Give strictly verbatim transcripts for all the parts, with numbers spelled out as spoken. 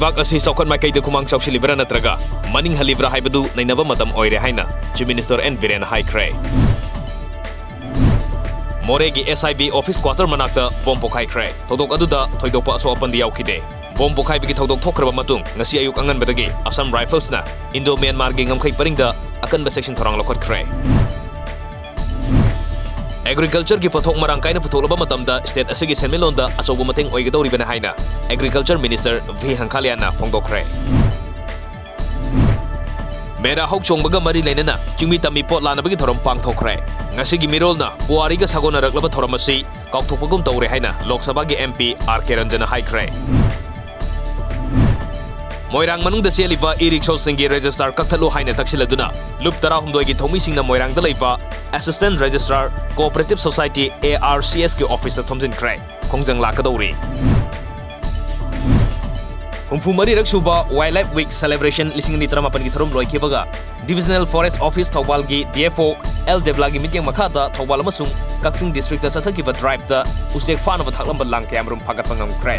ꯂꯩꯕꯥꯛ ꯑꯁꯤ ꯆꯥꯎꯈꯠ ꯃꯥꯏꯀꯩꯗ ꯈꯨꯃꯥꯡ ꯆꯥꯎꯁꯤꯜꯂꯤꯕ꯭ꯔꯥ ꯅꯠꯇ꯭ꯔꯒ ꯃꯅꯤꯡ ꯍꯜꯂꯤꯕ꯭ꯔꯥ ꯍꯥꯏꯕꯗꯨ ꯅꯩꯅꯕ ꯃꯇꯝ ꯑꯣꯏꯔꯦ ꯍꯥꯏꯅ Chief Minister ꯑꯦꯟ ꯕꯤꯔꯦꯟꯅ ꯍꯥꯏꯈ꯭ꯔꯦ꯫ ꯃꯣꯔꯦꯒꯤ S I B office quarter ꯃꯅꯥꯛꯇ ꯕꯣꯝ ꯄꯣꯈꯥꯏꯈ꯭ꯔꯦ꯫ ꯊꯧꯗꯣꯛ ꯑꯗꯨꯗ ꯊꯣꯏꯗꯣꯛꯄ ꯑꯁꯣꯛ ꯑꯄꯟꯗꯤ ꯌꯥꯎꯈꯤꯗꯦ꯫ ꯕꯣꯝ ꯄꯣꯈꯥꯏꯕꯒꯤ ꯊꯧꯗꯣꯛ ꯊꯣꯛꯈ꯭ꯔꯕ ꯃꯇꯨꯡ ꯉꯁꯤ ꯑꯌꯨꯛ ꯑꯉꯟꯕꯗꯒꯤ Assam Riflesꯅ Indo-Myanmarꯒꯤ ꯉꯝꯈꯩ ꯄꯔꯤꯡꯗ ꯑꯀꯟꯕ ꯆꯦꯛꯁꯤꯟ ꯊꯧꯔꯥꯡ ꯂꯧꯈꯠꯈ꯭ꯔꯦ꯫ Agricultureꯒꯤ ꯄꯣꯠꯊꯣꯛ ꯃꯔꯥꯡ ꯀꯥꯏꯅ ꯄꯨꯊꯣꯛꯂꯕ ꯃꯇꯝꯗ state ꯑꯁꯤꯒꯤ ꯁꯦꯟꯃꯤꯠꯂꯣꯟꯗ ꯑꯆꯧꯕ ꯃꯇꯦꯡ ꯑꯣꯏꯒꯗꯧꯔꯤꯕꯅꯤ ꯍꯥꯏꯅ Agriculture Minister ꯚꯤ ꯍꯪꯈꯥꯂꯤꯌꯥꯅ ꯐꯣꯡꯗꯣꯛꯈ꯭ꯔꯦ꯫ ꯃꯦꯔꯥ ꯍꯧ ꯆꯣꯡꯕꯒ ꯃꯔꯤ ꯂꯩꯅꯅ ꯆꯤꯡꯃꯤ ꯇꯝꯃꯤ ꯄꯣꯠ ꯂꯥꯟꯅꯕꯒꯤ ꯊꯧꯔꯝ ꯄꯥꯡꯊꯣꯛꯈ꯭ꯔꯦ꯫ ꯉꯁꯤꯒꯤ ꯃꯤꯔꯣꯜꯅ ꯄꯨꯋꯥꯔꯤꯒ ꯁꯥꯒꯣꯟꯅꯔꯛꯂꯕ ꯊꯧꯔꯝ ꯑꯁꯤ ꯀꯥꯎꯊꯣꯛꯄꯒꯨꯝ ꯇꯧꯔꯦ ꯍꯥꯏꯅ ꯂꯣꯛ ꯁꯚꯥꯒꯤ M P R ꯀꯦ ꯔꯟꯖꯟꯅ ꯍꯥꯏꯈ꯭ꯔꯦ꯫ ꯃꯣꯏꯔꯥꯡ ꯃꯅꯨꯡꯗ ꯆꯦꯜꯂꯤꯕ e-rickshawꯁꯤꯡꯒꯤ register ꯀꯛꯊꯠꯂꯨ ꯍꯥꯏꯅ ꯇꯛꯁꯤꯜꯂꯗꯨꯅ ꯂꯨꯞ ꯇꯔꯥꯍꯨꯝꯗꯣꯏꯒꯤ ꯊꯧꯃꯤꯁꯤꯡꯅ ꯃꯣꯏꯔꯥꯡꯗ ꯂꯩꯕ Assistant Registrar Cooperative Society, A R C Sꯀꯤ officeꯇ ꯊꯣꯝꯖꯤꯟꯈ꯭ꯔꯦ꯫ ꯈꯣꯡꯖꯪ ꯂꯥꯛꯀꯗꯧꯔꯤ꯫ ꯍꯨꯝꯐꯨ ꯃꯔꯤꯔꯛ ꯁꯨꯕ Wildlife Week Celebration ꯂꯤꯁꯤꯡ ꯑꯅꯤ ꯇꯔꯥꯃꯥꯄꯟꯒꯤ ꯊꯧꯔꯝ ꯂꯣꯏꯈꯤꯕꯒ Divisional Forest Office ꯊꯧꯕꯥꯜꯒꯤ D F O ꯑꯦꯜ ꯗꯦꯕꯂꯥꯒꯤ ꯃꯤꯠꯌꯦꯡ ꯃꯈꯥꯗ ꯊꯧꯕꯥꯜ ꯑꯃꯁꯨꯡ ꯀꯛꯆꯤꯡ districtꯇ ꯆꯠꯊꯈꯤꯕ driveꯇ ꯎꯆꯦꯛ ꯐꯥꯅꯕ ꯊꯥꯛꯂꯝꯕ ꯂꯥꯡ ꯀꯌꯥꯃꯔꯨꯝ ꯐꯥꯒꯠꯄ ꯉꯝꯈ꯭ꯔꯦ꯫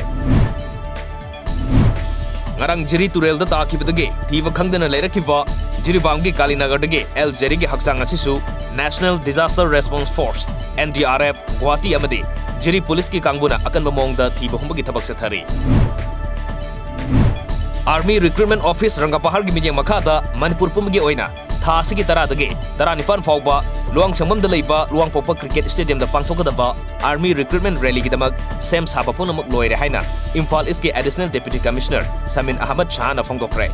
ꯉꯔꯥꯡ ꯖꯤꯔꯤ ꯇꯨꯔꯦꯜꯗ ꯇꯥꯈꯤꯕꯗꯒꯤ ꯊꯤꯕ ꯈꯪꯗꯅ ꯂꯩꯔꯛꯈꯤꯕ ꯖꯤꯔꯤꯕꯥꯝꯒꯤ ꯀꯥꯂꯤꯅꯒꯔꯗꯒꯤ ꯑꯦꯜ ꯖꯦꯔꯤꯒꯤ ꯍꯛꯆꯥꯡ ꯑꯁꯤꯁꯨ National Disaster Response Force, N D R F, Guwahati ꯑꯃꯗꯤ ꯖꯤꯔꯤ ꯄꯨꯂꯤꯁꯀꯤ ꯀꯥꯡꯕꯨꯅ ꯑꯀꯟꯕ ꯃꯑꯣꯡꯗ ꯊꯤꯕ ꯍꯨꯝꯕꯒꯤ ꯊꯕꯛ ꯆꯠꯊꯔꯤ꯫ Army Recruitment Office ꯔꯪꯒꯄꯍꯥꯔꯒꯤ ꯃꯤꯠꯌꯦꯡ ꯃꯈꯥꯗ ꯃꯅꯤꯄꯨꯔ ꯄꯨꯝꯕꯒꯤ ꯑꯣꯏꯅ ꯊꯥ ꯑꯁꯤꯒꯤ ꯇꯔꯥꯗꯒꯤ ꯇꯔꯥꯅꯤꯄꯥꯟ ꯐꯥꯎꯕ ꯂꯨꯋꯥꯡꯁꯪꯕꯝꯗ ꯂꯩꯕ ꯂꯨꯋꯥꯡꯄꯣꯛꯄ cricket stadiumꯗ ꯄꯥꯡꯊꯣꯛꯀꯗꯕ Army Recruitment Rallyꯒꯤꯗꯃꯛ ꯁꯦꯝ ꯁꯥꯕ ꯄꯨꯝꯅꯃꯛ ꯂꯣꯏꯔꯦ ꯍꯥꯏꯅ Imphal Eastꯀꯤ Additional Deputy Commissioner ꯁꯃꯤꯟ Ahmad ꯁꯍꯥꯅ ꯐꯣꯡꯗꯣꯛꯈ꯭ꯔꯦ꯫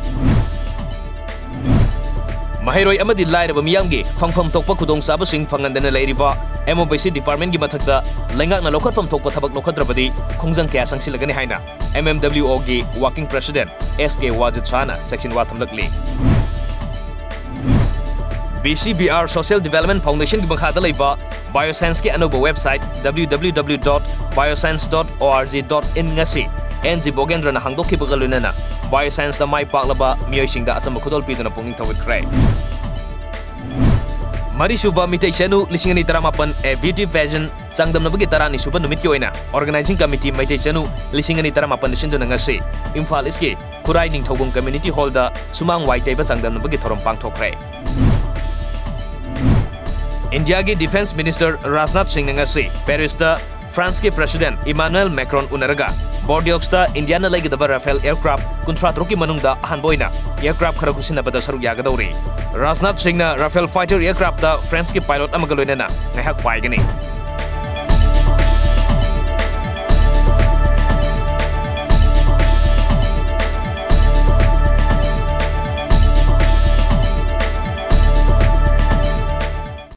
ꯃꯍꯩꯔꯣꯏ ꯑꯃꯗꯤ ꯂꯥꯏꯔꯕ ꯃꯤꯌꯥꯝꯒꯤ ꯐꯪꯐꯝ ꯊꯣꯛꯄ ꯈꯨꯗꯣꯡꯆꯥꯕꯁꯤꯡ ꯐꯪꯍꯟꯗꯅ ꯂꯩꯔꯤꯕ M O B C departmentꯀꯤ ꯃꯊꯛꯇ ꯂꯩꯉꯥꯛꯅ ꯂꯧꯈꯠꯐꯝ ꯊꯣꯛꯄ ꯊꯕꯛ ꯂꯧꯈꯠꯇ꯭ꯔꯕꯗꯤ ꯈꯣꯡꯖꯪ ꯀꯌꯥ ꯆꯪꯁꯤꯜꯂꯒꯅꯤ ꯍꯥꯏꯅ M M W Oꯒꯤ Working President S K ꯋꯥꯖꯤꯗ ꯁꯍꯥꯅ ꯆꯦꯛꯁꯤꯟ ꯋꯥ ꯊꯝꯂꯛꯂꯤ꯫ B C B R Social Development Foundationꯒꯤ ꯃꯈꯥꯗ ꯂꯩꯕ Bioscienceꯀꯤ ꯑꯅꯧꯕ website W W W dot bioscience dot org dot in ꯉꯁꯤ N G ꯕꯣꯒꯦꯟꯗ꯭ꯔꯅ ꯍꯥꯡꯗꯣꯛꯈꯤꯕꯒ ꯂꯣꯏꯅꯅ Bioscienceꯇ ꯃꯥꯏ ꯄꯥꯛꯂꯕ ꯃꯤꯑꯣꯏꯁꯤꯡꯗ ꯑꯆꯝꯕ ꯈꯨꯗꯣꯜ ꯄꯤꯗꯨꯅ ꯄꯨꯛꯅꯤꯡ ꯊꯧꯒꯠꯈ꯭ꯔꯦ꯫ ꯃꯔꯤꯁꯨꯕ ꯃꯤꯇꯩ ꯆꯅꯨ ꯂꯤꯁꯤꯡ ꯑꯅꯤ ꯇꯔꯥꯃꯥꯄꯟ A Beauty Pageant ꯆꯥꯡꯗꯝꯅꯕꯒꯤ ꯇꯔꯥꯅꯤ ꯁꯨꯕ ꯅꯨꯃꯤꯠꯀꯤ ꯑꯣꯏꯅ Organizing Committee ꯃꯩꯇꯩ ꯆꯅꯨ ꯂꯤꯁꯤꯡ ꯑꯅꯤ ꯇꯔꯥꯃꯥꯄꯟꯅ ꯁꯤꯟꯗꯨꯅ ꯉꯁꯤ ꯏꯝꯐꯥꯜ ꯏꯁꯀꯤ ꯈꯨꯔꯥꯏ ꯅꯤꯡꯊꯧꯕꯨꯡ Community Hallꯗ ꯁꯨꯃꯥꯡ ꯋꯥꯏ ꯇꯩꯕ ꯆꯥꯡꯗꯝꯅꯕꯒꯤ ꯊꯧꯔꯝ ꯄꯥꯡꯊꯣꯛꯈ꯭ꯔꯦ꯫ ꯏꯟꯗꯤꯌꯥꯒꯤ Defence Minister ꯔꯥꯖꯅꯥꯊ ꯁꯤꯡꯅ ꯉꯁꯤ ꯄꯦꯔꯤꯁꯇ ꯐ꯭ꯔꯥꯟꯁꯀꯤ President Emmanuel Macron ꯎꯅꯔꯒ ꯕꯣꯔꯗꯤꯌꯣꯛꯁꯇ ꯏꯟꯗꯤꯌꯥꯅ ꯂꯩꯒꯗꯕ Rafale aircraft ꯀꯨꯟꯊ꯭ꯔꯥ ꯇꯔꯨꯛꯀꯤ ꯃꯅꯨꯡꯗ ꯑꯍꯥꯟꯕ ꯑꯣꯏꯅ aircraft ꯈꯔ ꯈꯨꯠꯁꯤꯟꯅꯕꯗ ꯁꯔꯨꯛ ꯌꯥꯒꯗꯧꯔꯤ꯫ ꯔꯥꯖꯅꯥꯊ ꯁꯤꯡꯅ Rafale fighter aircraftꯇ ꯐ꯭ꯔꯥꯟꯁꯀꯤ pilot ꯑꯃꯒ ꯂꯣꯏꯅꯅ ꯉꯥꯏꯍꯥꯛ ꯄꯥꯏꯒꯅꯤ꯫